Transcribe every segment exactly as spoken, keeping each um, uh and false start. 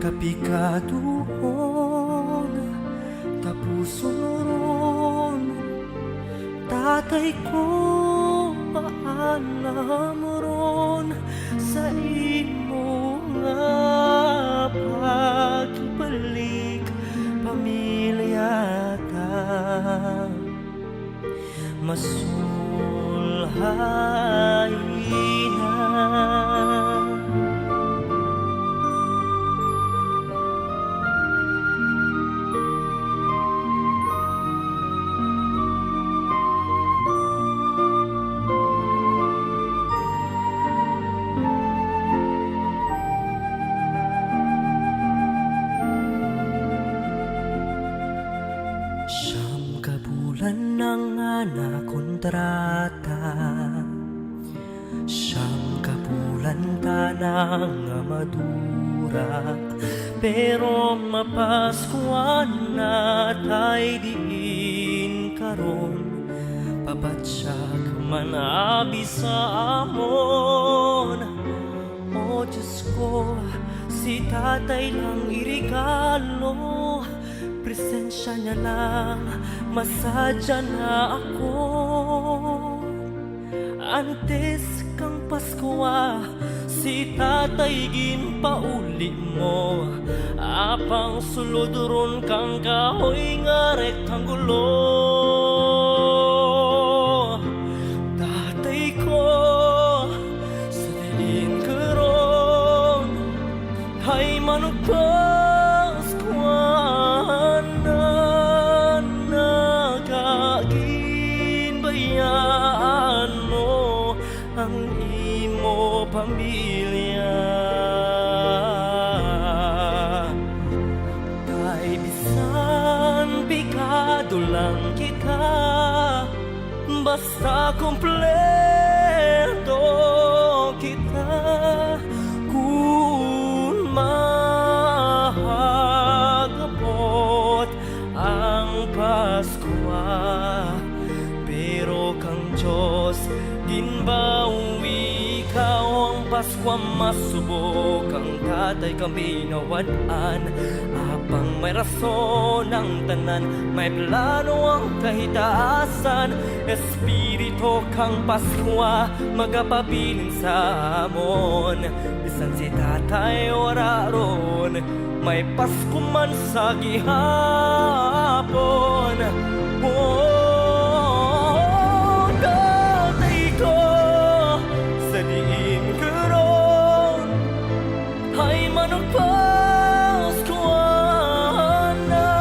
Kapikaduhon, tapuson ron, tatay ko, paalam ron sa imo nga pagbalik, pamilya ta masulhay na. Siyam ka bulan na nga nakontrata, siyam ka bulan ta na nga madurak, pero mapaskwa na tay diin karon. Pabatsyag man abi sa amon. O Diyos ko, si Tatay lang iregalo, presensya niya lang masadya na ako. Antes kang Paskwa, si Tatay ginpauli mo, apang sulod ron kang kahoy nga rektanggulo. Tatay ko, sa diin karon, kay manugpas ko na nagaginbayaan mo ang imo pamilya. Kay bisan pigado lang kita, basta kompleto kita, kun mahagapot ang Paskwa. Pero kang Dios ginbawi ka, ang Paskwa masubo kang Tatay kami nawad-an. Apang may rason ang tanan, may plano ang kahitaasan. Espiritu kang Paskwa magapabilin sa amon. Bisan si Tatay wara ron, may Pasko man sa gihapon. Oh, Tatay ko, sa diin karon, ay manugpas ko na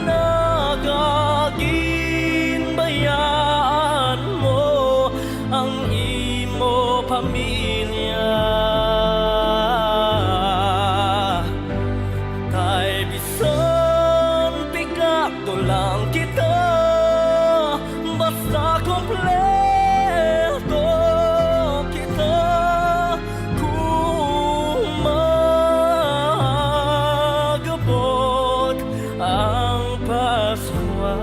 nagaginbayaan mo ang imo pamilya. Kay bisan pigado lang kita, basta kompleto kita, kun magabot ang Paskwa.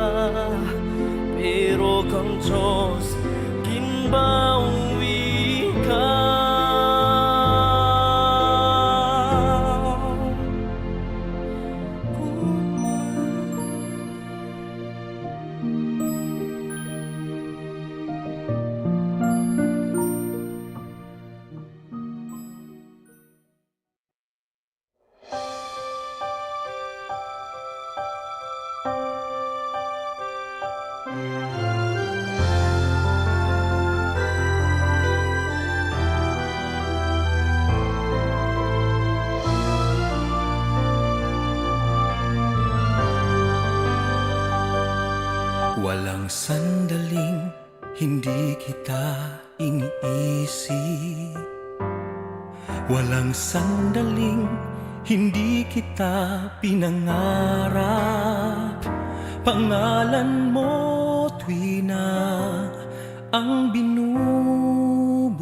Pero kang Dios ginbawi ka. Walang sandaling hindi kita iniisip. Walang sandaling hindi kita pinangarap. Pangalan mo, Twina, ang binubulong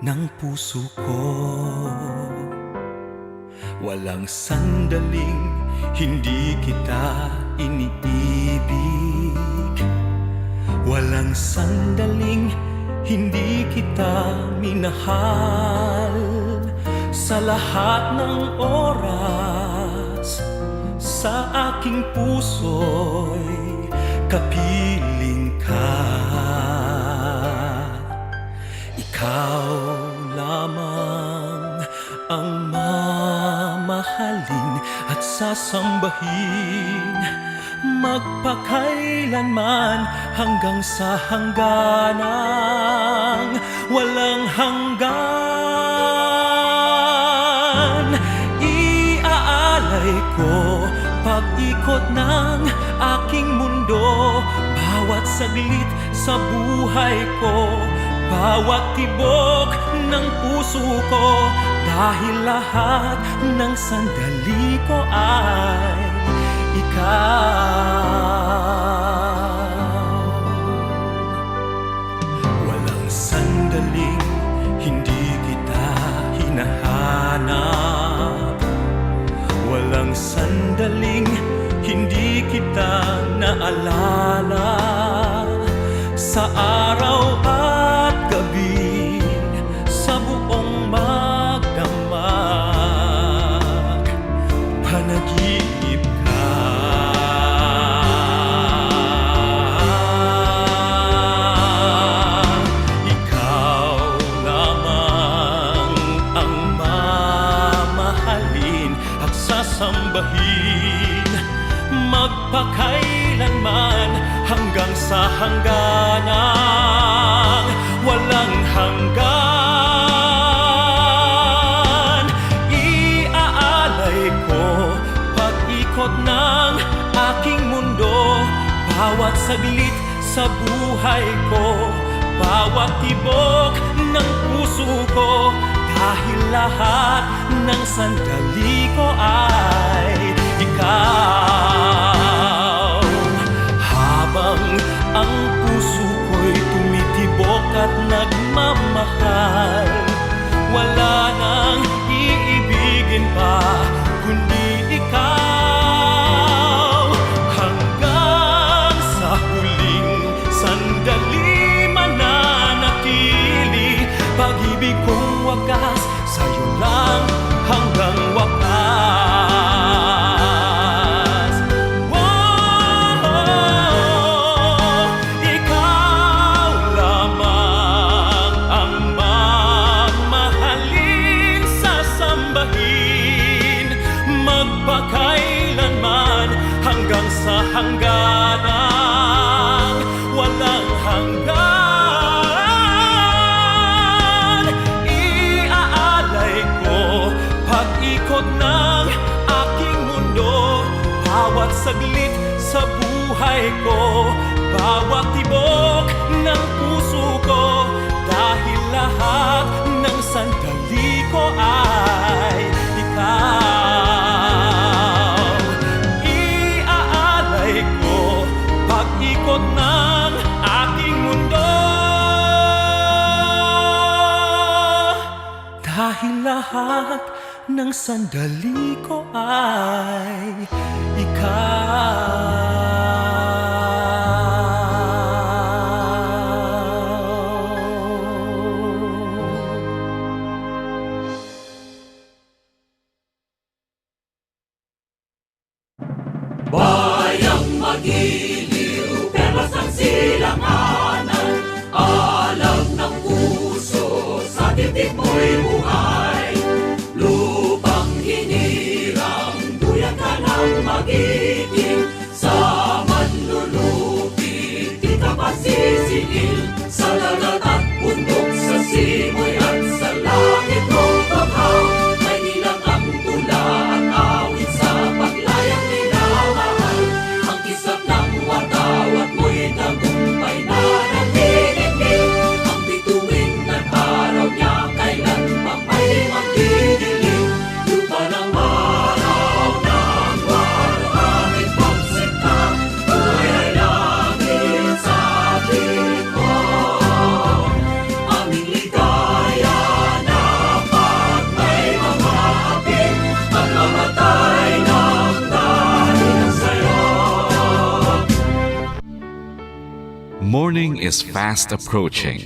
ng puso ko. Walang sandaling hindi kita iniibig. Walang sandaling hindi kita minahal. Sa lahat ng oras, sa aking puso'y kapiling ka. Ikaw lamang ang mamahalin at sasambahin, magpakailanman hanggang sa hangganang walang hanggan. Iaalay ko pag-ikot ng aking mundo, bawat saglit sa buhay ko, bawat tibok ng puso ko, dahil lahat ng sandali ko ay ikaw. Walang sandaling hindi kita hinahanap. Walang sandaling hindi kita naalala. Sa araw at gabi, sa buong magdamag, panaginip ka. Ikaw lamang ang mamahalin at sasambahin, magpakailanman hanggang sa hangganang walang hanggan. Iaalay ko pag-ikot ng aking mundo, bawat saglit sa buhay ko, bawat tibok ng puso ko, dahil lahat ng sandali ko ay ikaw. Habang ang puso ko'y tumitibok at nagmamahal, wala nang iibigin pa kundi ikaw. Hanggang sa huling sandali mananatili, pag-ibig kong wagas sa'yo lang hanggang wakas. Wow! Ikaw lamang ang mamahalin, sasambahin, magpakailanman hanggang sa hangganang walang hanggan. Iaalay ko pag-ikot ng aking mundo, bawat saglit sa buhay ko, bawat tibok ng puso ko, dahil lahat ng sandali ko ay ikaw. Iaalay ko pag-ikot ng aking mundo, dahil lahat ng sandali ko ay ikaw. Bayang magiliw, perlas ang silanganan, alam ng puso, sa dibdib mo'y buhay. Lupang hinirang, duyan ka ng magiting, sa manlulupit di ka pagsisiil, sa dagat at bundok, sa simoy at sa langit mong bughaw. May ilang ang tula at awit sa paglayang minamahal. Ang kislap ng watawat mo'y tagumpay na nagdidikit. Ang bituin at araw niya kailan pa may magdidilim. Lupa ng maraw ng waluhangin pagsinta, buhay ay langit sa tikong. Aming ligaya na pag may mga api, pagmamatay ng dahil sa'yo. Morning is fast approaching.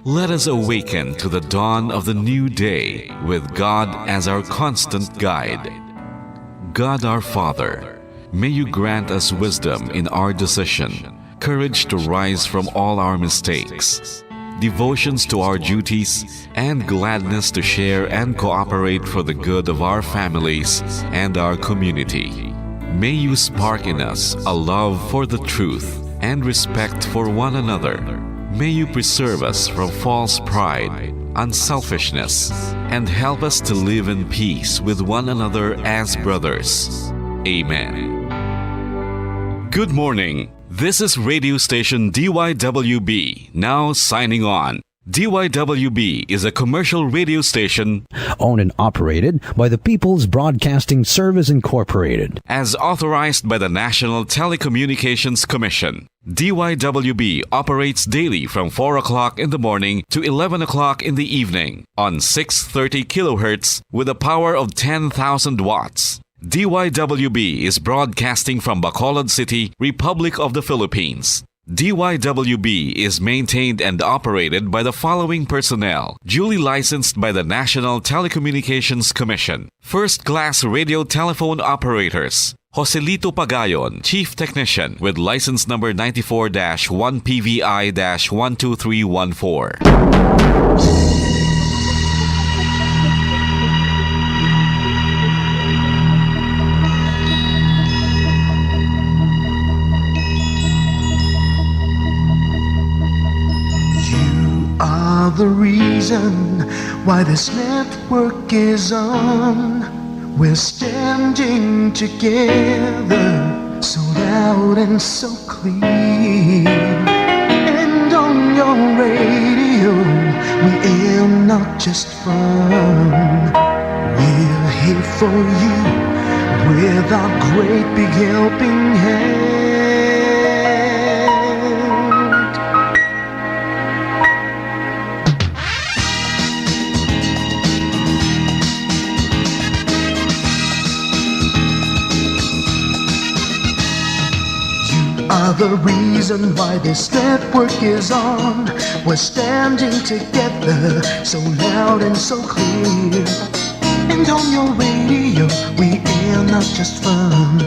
Let us awaken to the dawn of the new day with God as our constant guide. God our Father, may you grant us wisdom in our decision, courage to rise from all our mistakes, devotions to our duties, and gladness to share and cooperate for the good of our families and our community. May you spark in us a love for the truth and respect for one another. May you preserve us from false pride, unselfishness, and help us to live in peace with one another as brothers. Amen. Good morning. This is radio station D Y W B, now signing on. D Y W B is a commercial radio station owned and operated by the People's Broadcasting Service Incorporated. As authorized by the National Telecommunications Commission. D Y W B operates daily from four o'clock in the morning to eleven o'clock in the evening on six thirty kilohertz with a power of ten thousand watts. D Y W B is broadcasting from Bacolod City, Republic of the Philippines. D Y W B is maintained and operated by the following personnel, duly licensed by the National Telecommunications Commission. First class radio telephone operators. Joselito Pagayon, Chief Technician, with license number ninety-four dash one P V I dash one two three one four. You are the reason why this network is on. We're standing together, so loud and so clear. And on your radio, we air not just fun. We're here for you with our great big helping hand. You are the reason why this network is on. We're standing together, so loud and so clear. And on your radio, we air not just fun.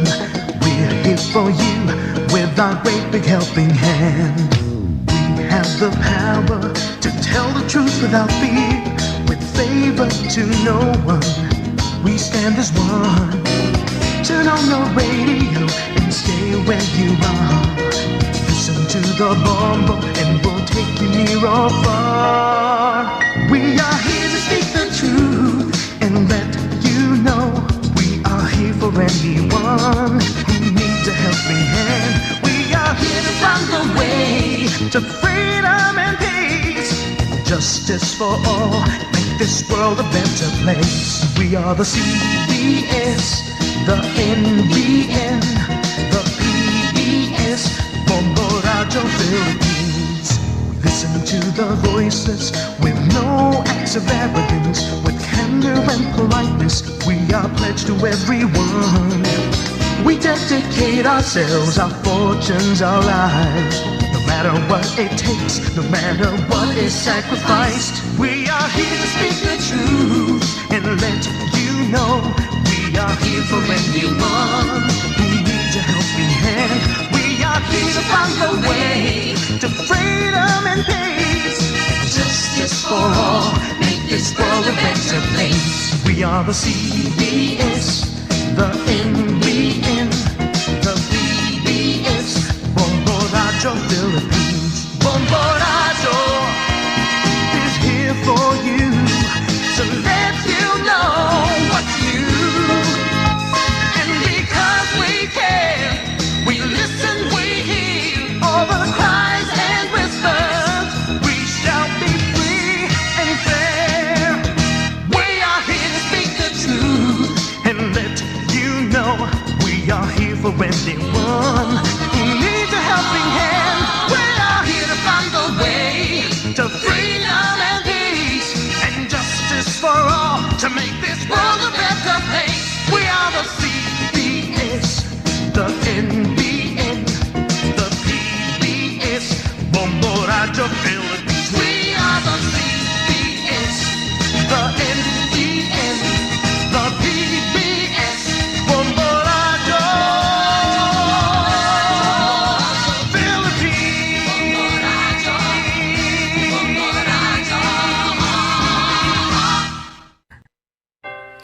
We're here for you with our great big helping hand. We have the power to tell the truth without fear, with favor to no one. We stand as one. Turn on your radio and stay where you are. Listen to the bombo and we'll take you near or far. We are here to speak the truth and let you know we are here for anyone who needs a helping hand. We are here to find the way to freedom and peace. Justice for all, make this world a better place. We are the C B S, the N B N, the P B S, Bombo Radyo Philippines. Listen to the voices with no acts of arrogance, with candor and politeness. We are pledged to everyone. We dedicate ourselves, our fortunes, our lives. No matter what it takes, no matter what is sacrificed, we are here to speak the truth and let you know we are here for anyone who needs a helping hand. We are here to find the way to freedom and peace. Justice for all, make this world a better place. We are the C B S, the N B N, the P B S, Bombo Radyo Philippines. Bombo Radyo is here for you to let you know what's new. And because we care, we listen, we hear all the cries and whispers. We shall be free and fair. We are here to speak the truth and let you know we are here for anyone who needs a helping hand. We are here to find the way to freedom and peace and justice for all to make this world a better place. We are the C B S, the N B N, the P B S, Bombo Radyo Philippines. We are the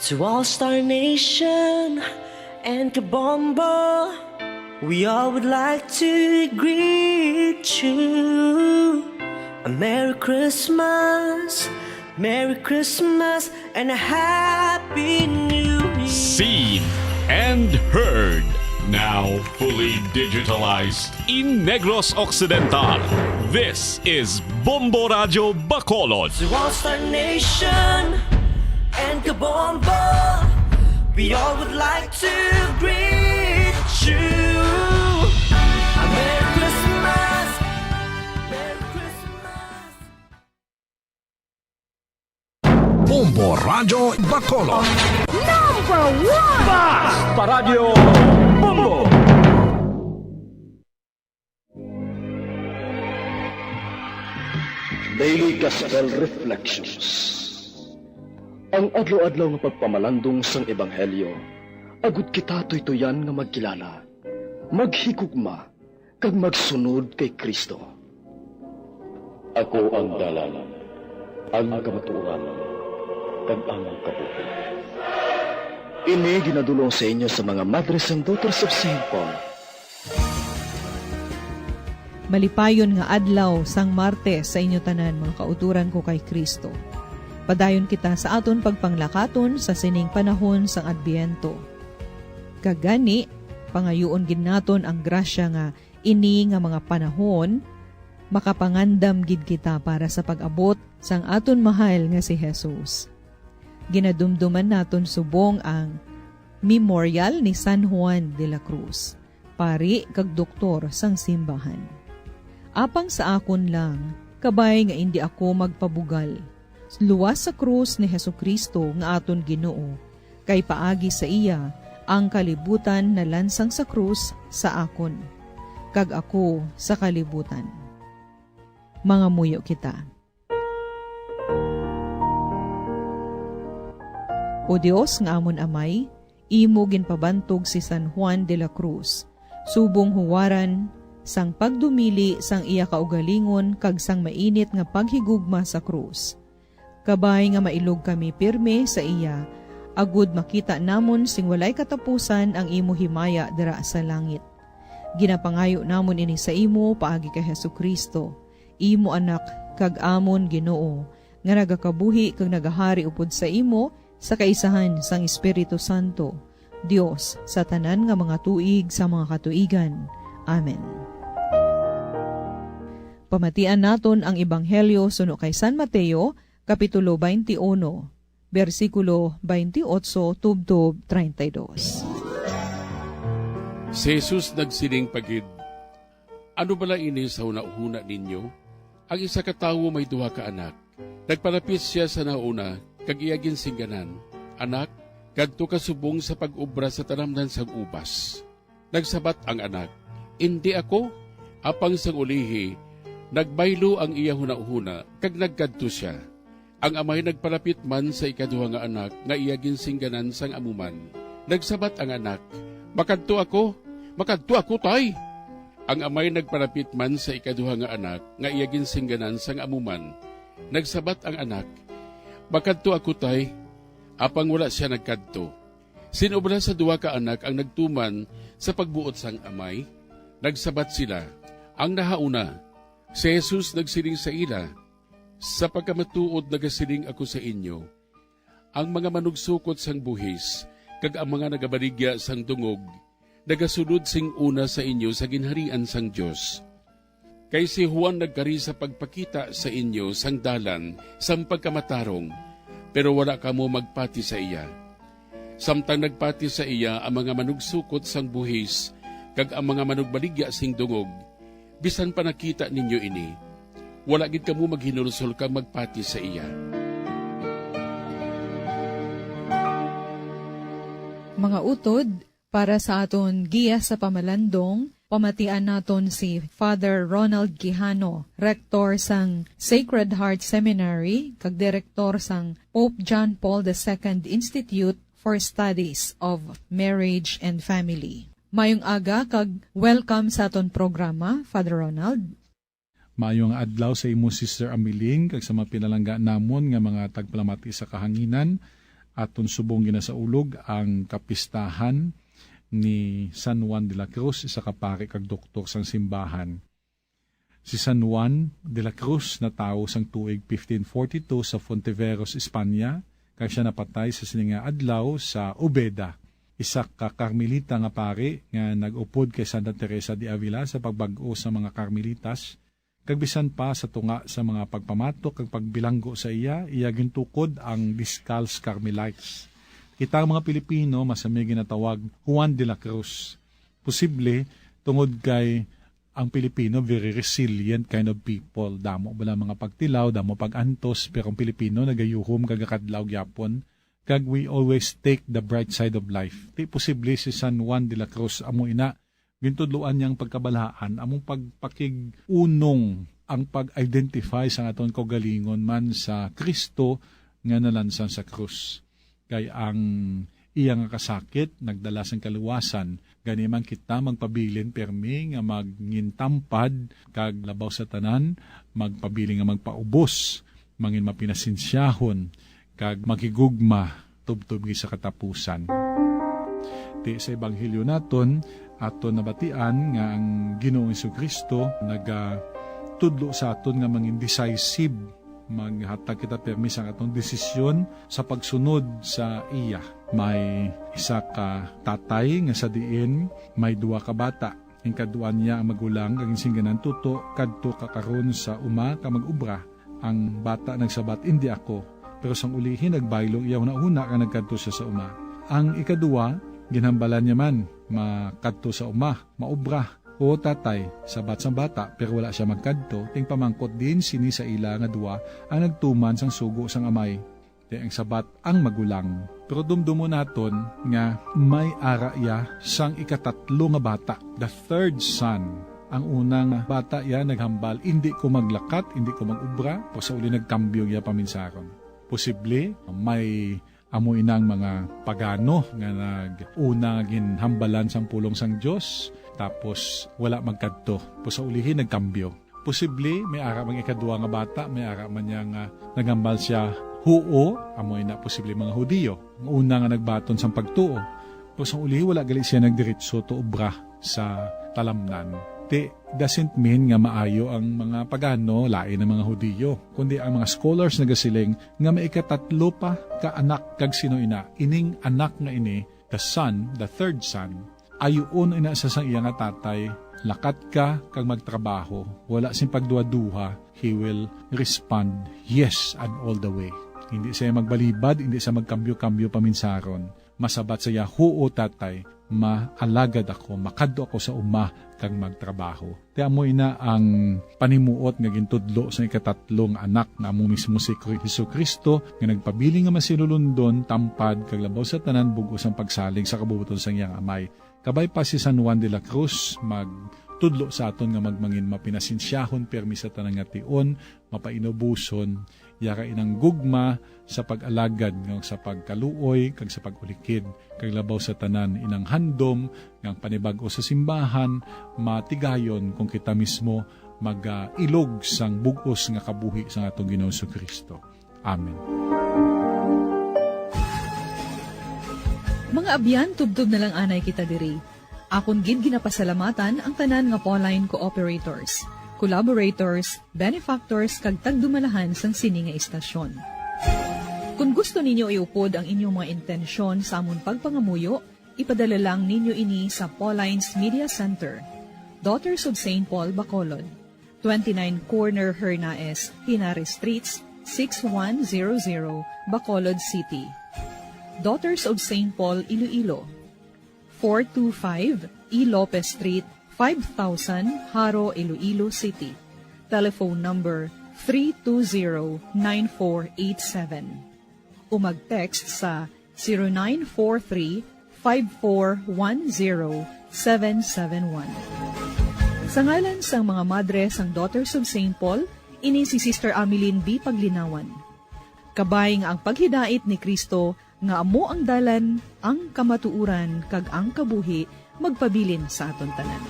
To all Star Nation and Kabombo, we all would like to greet you a Merry Christmas, Merry Christmas, and a Happy New Year. Seen and heard, now fully digitalized. In Negros Occidental, this is Bombo Radyo Bacolod. To all Star Nation and Kabombo, we all would like to greet you a Merry Christmas, Merry Christmas. Bombo Radyo Bacolod. Number one! Basta Radyo Bombo! Daily Gospel Reflections. Ang adlaw-adlaw nga pagpamalandong sang ebanghelyo, agud kita tuytoyan nga magkilala, maghigugma, kag magsunod kay Cristo. Ako ang dalan, ang kamatuoran, kag ang kabuhi. Ini ginadul-ong sa inyo sa mga Madre sang Daughters of Saint Paul. Malipayon nga adlaw sang Martes sa inyo tanan, mga kautoran ko kay Cristo. Padayon kita sa aton pagpanglakaton sa sining panahon sang Adbyento. Kag gani, pangayuon gid naton ang grasya nga ini nga mga panahon makapangandam gid kita para sa pag-abot sang aton mahal nga si Jesus. Ginadumduman naton subong ang Memorial ni San Juan de la Cruz, pari kag doktor sang simbahan. Apang sa akon lang, kabay nga indi ako magpabugal, luwas sa krus ni Jesu-Cristo nga aton Ginoo, kay paagi sa iya ang kalibutan nalansang sa krus sa akon, kag ako sa kalibutan. Mangamuyo kita. O Dios nga amon Amay, imo ginpabantog si San Juan de la Cruz subong huwaran sang pagdumili sang iya kaugalingon kag sang mainit nga paghigugma sa krus. Kabay nga mailog kami pirme sa iya, agud makita namon sing walay katapusan ang imo himaya dira sa langit. Ginapangayo namon ini sa imo paagi kay Jesu-Cristo, imo Anak kag amon Ginoo, nga nagakabuhi kag nagahari upod sa imo sa kaisahan sang Espiritu Santo, Dios sa tanan nga mga tuig sa mga katuigan. Amen. Pamatian naton ang Ebanghelyo suno kay San Mateo, Kapitulo twenty-one, bersikulo twenty-eight tubtob treinta y dos. Si Jesus nagsiling pa gid, "Ano bala ini sa hunahuna ninyo? Ang isa ka tawo may duha ka anak. Nagpalapit sia sa nahauna kag iya ginsingganan, 'Anak, kadto ka subong sa pag-obra sa tanamnan sang ubas.' Nagsabat ang anak, 'Indi ako.' Apang sang ulihi, nagbaylo ang iya hunahuna kag nagkadto sia. Ang amay nagpalapit man sa ikaduha nga anak nga iya ginsingganan sang amo man. Nagsabat ang anak, 'Makadto ako, makadto ako, tay.' Ang amay nagpalapit man sa ikaduha nga anak nga iya ginsingganan sang amo man. Nagsabat ang anak, 'Makadto ako, tay.' Apang wala sia nagkadto. Sin-o bala sa duha ka anak ang nagtuman sa pagbuot sang amay? Nagsabat sila, 'Ang nahauna.' Si Jesus nagsiling sa ila, 'Sa pagkamatuod nagasiling ako sa inyo, ang mga manugsukot sang buhis kag ang mga nagabaligya sang dungog nagasulod sing una sa inyo sa Ginharian sang Dios. Kay si Juan nagkari sa pagpakita sa inyo sang dalan sang pagkamatarong, pero wala kamo magpati sa iya. Samtang nagpati sa iya ang mga manugsukot sang buhis kag ang mga manugbaligya sing dungog, bisan pa nakita ninyo ini, wala gid kamo maghinulsol kag magpati sa iya." Mga utod, para sa aton giya sa pamalandong, pamatian naton si Father Ronald Quijano, Rektor sang Sacred Heart Seminary kag Direktor sang Pope John Paul the Second Institute for Studies of Marriage and Family. Mayong aga kag welcome sa aton programa, Father Ronald. Maayong adlaw sa imo, Sister Amiling, kag sa mga pinalangga namon nga mga tagpalamati sa kahanginan. Aton subong ginasaulog ang kapistahan ni San Juan de la Cruz, isa ka pari kag doktor sang simbahan. Si San Juan de la Cruz natawo sang tuig fifteen forty-two sa Fontiveros, Espanya, kag sia napatay sa sini nga adlaw sa Ubeda, isa ka Carmelita nga pari nga nag-upod kay Santa Teresa de Avila sa pagbag-o sa mga Carmelitas, kag bisan pa sa tunga sa mga pagpamatok kag pagbilanggo sa iya, iya gintukod ang Discalced Carmelites. Kita ang mga Pilipino masami ginatawag Juan de la Cruz. Posible tungod kay ang Pilipino very resilient kind of people. Damo bala mga pagtilaw, damo pag-antos, pero ang Pilipino nagayuhom kag kadlaw gyapon. Kag we always take the bright side of life. Di posible si San Juan de la Cruz amo ina, gintudloan niya ang pagkabalaan, among pagpakig-unong ang pag-identify sa aton kaugalingon man sa Kristo nga nalansan sa krus. Kay ang iya nga kasakit nagdala sang kaluwasan, gani man kita magpabilin pirmi nga mangintampad kag labaw sa tanan, magpabilin nga magpaubos, mangin mapinasensyahon, kag maghigugma tubtob gid sa katapusan. Ti sa Ebanghelyo naton, aton nabatian nga ang Ginoong Jesu-Cristo nagatudlo sa aton nga mangin decisive, maghatag kita permi sang aton desisyon sa pagsunod sa iya. May isa ka tatay nga sa diin may duha ka bata. Ginkaduan niya ang magulang kag ginsingganan, "Tuto, kadto ka karon sa uma ka mag-obra." Ang bata nagsabat, "Indi ako." Pero sang ulihi, nagbaylo iya hunahuna kag nagkadto sia sa uma. Ang ikaduha, ginhambalan niya man, makadto sa uma, maobra. "Oo, tatay," sabat sang bata, pero wala sia magkadto. Ting pamangkot, diin sini sa ila nga duha ang nagtuman sang sugo sang amay? Ti ang sabat, ang magulang. Pero dumdumon naton nga may ara iya sang ikatatlo nga bata, the third son. Ang unang bata iya naghambal, "Indi ko maglakat, indi ko mag-obra." Pero sa uli nagkambyo iya paminsaron. Posible may amo inang mga pagano nga nag-una nga ginhambalan sang pulong sang Dios, tapos wala magkadto. Pero sa ulihi nagkambyo. Posible may ara man ikaduha nga bata, may ara man niya nga naghambal sia, "Huo," amo ina posible mga Hudiyo, ang una nga nagbaton sang pagtuo. Pero sa ulihi wala gali sia nagdiretso to obra sa talamnan. Ti doesn't mean nga maayo ang mga pagano, lain ang mga Hudiyo, kundi ang mga scholars nagasiling nga may ikatatlo pa ka anak, kag sino ina? Ining anak nga ini, the son, the third son, ayuon ina sa sang iya nga tatay, "Lakat ka kag magtrabaho." Wala sing pagduhaduha, he will respond, "Yes," and all the way. Hindi siya magbalibad, hindi siya magkambyo-kambyo paminsaron. Masabat sa iya, "Huo, tatay, maalagad ako, makadto ako sa uma kag magtrabaho." Ti amo ina ang panimuot nga gintudlo sa ikatatlo nga anak, nga amo mismo si Kri-, Jesu-Cristo, nga nagpabilin nga masinulundon, tampad, kag labaw sa tanan, bug-os ang pagsalig sa kabubuton sang iyang amay. Kabay pa si San Juan de la Cruz, magtudlo sa aton nga magmangin mapinasensyahon, pirmi sa tanan nga tion, mapainuboson, yara inang gugma sa pag-alagad nga sa pagkaluoy kag sa pag-ulikid, kag labaw sa tanan inang handom nga ang panibag-o sa simbahan matigayon kung kita mismo mag-ilog sang bug-os nga kabuhi sang atong Ginoong Jesu-Cristo. Amen. Mga abyan, tubtob na lang anay kita diri. Akon gid ginapasalamatan ang tanan nga Pauline cooperators, collaborators, benefactors, kag tagdumalahan sang sini nga istasyon. Kon gusto ninyo iupod ang inyong mga intensyon sa amon pagpangamuyo, ipadala lang ninyo ini sa Pauline's Media Center, Daughters of Saint Paul, Bacolod, twenty-nine Corner Hernaez, Henares Streets, six one zero zero, Bacolod City. Daughters of Saint Paul, Iloilo, four two five E Lopez Street, five thousand, Jaro, Iloilo City. Telephone number three two zero nine four eight seven. O mag-text sa zero nine four three, five four one zero, seven seven one. Sa ngalan sang mga madre sang Daughters of Saint Paul, ini si Sister Ameline B. Paglinawan. Kabay nga ang paghidait ni Cristo nga amo ang dalan, ang kamatuoran, kag ang kabuhi, magpabilin sa aton tanan.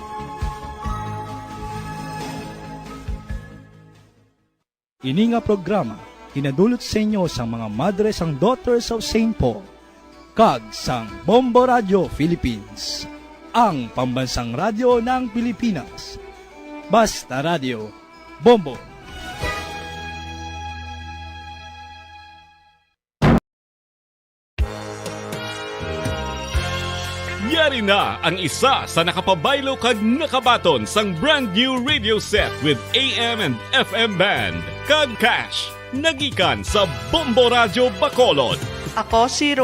Ini nga programa Ginadulot sa inyo sang mga madre sang Daughters of Saint Paul kag sang Bombo Radio Philippines, ang pambansang radyo ng Pilipinas. Basta Radio, Bombo. Yari na ang isa sa nakapabaylo kag nakabaton sang brand new radio set with A M and F M band kag cash. Nagikan sa Bombo Radyo Bacolod. Ako si